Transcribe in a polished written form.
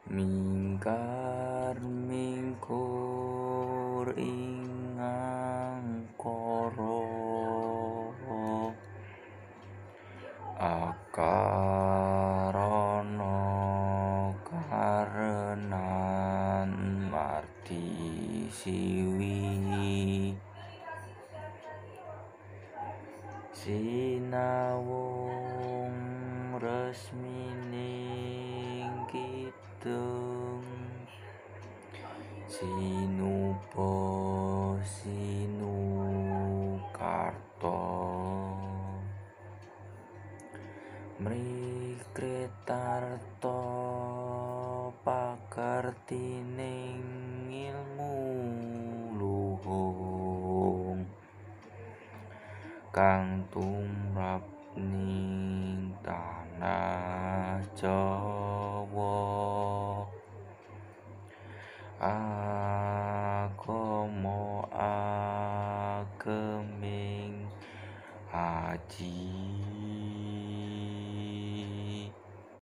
Mingkar mingkur ing angkara, akarana karenan mardi siwi. Sinawung resmining kidung, sinuba sinukarta, mrikritarta pakartining ngilmu luhung, kang tumrap ning tanah Jawa. Agama ageming aji.